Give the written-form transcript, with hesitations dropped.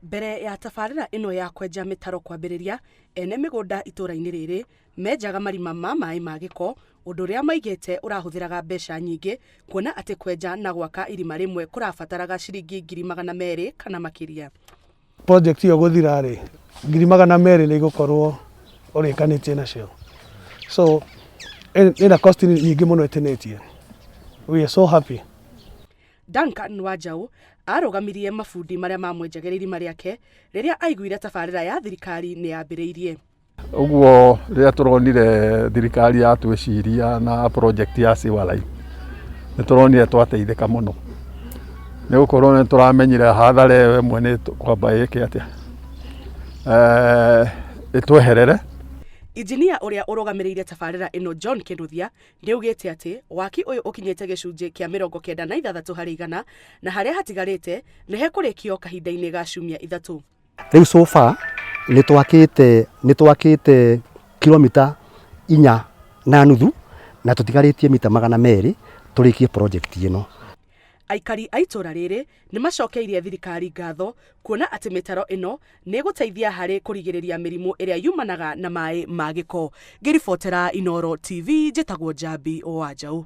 Mbere ya tabarĩra ĩno ya kwenja mĩtaro kwambĩrĩria, ene mĩgũnda itũũra-inĩ rĩrĩ menjaga marima ma maĩ ma gĩko, ũndũ ũrĩa maigĩte ũrahũthĩraga mbeca nyingĩ, kuona atĩ kwenja na gwaka irima rĩmwe kũrabataraga ciringi 200,000 kana makĩria. Project ĩyo gũthira rĩ, 200,000 nĩ igũkorwo ũrĩkanĩtie nacio. So ĩna cost nyingĩ mũno ĩtinĩtie. We are so happy. Duncan Wanjaũ arũgamirie mabundi marĩa mamwenjagĩra irima rĩake rĩrĩa aiguire tabarĩra ya thirikari nĩ yambĩrĩirie. Ũguo rĩrĩa tũronire thirikari yatwĩciria na project ya sewer line, nĩ tũronire twateithĩka mũno, nĩ gũkorwo nĩ tũramenyire hathara ĩyo ĩmwe nĩ kwamba ĩke atĩa, ĩtweherere. Injinia ũrĩa ũrũgamĩrĩire tabarĩra ĩno John Kĩnuthia nĩ augĩte atĩ waki ũyũ ũkinyĩte gĩcunjĩ kĩa 96 harĩ igana, na harĩa hatigarĩte nĩ hekũrĩkio kahinda-inĩ ga ciumia 3. Rĩu so far nĩ twakĩte kilomita 4.5 na tũtigarĩtie mita 200 tũrĩkie project ĩno. Aikari a itũũra rĩrĩ nĩ macokeirie thirikari ngatho kuona atĩ mĩtaro ĩno nĩ ĩgũteithia harĩ kũrigĩrĩria mĩrimũ ĩrĩa yumanaga na maĩ ma gĩko. Ngĩribotera Inooro TV, njĩtagwo Njambi wa Njaũ.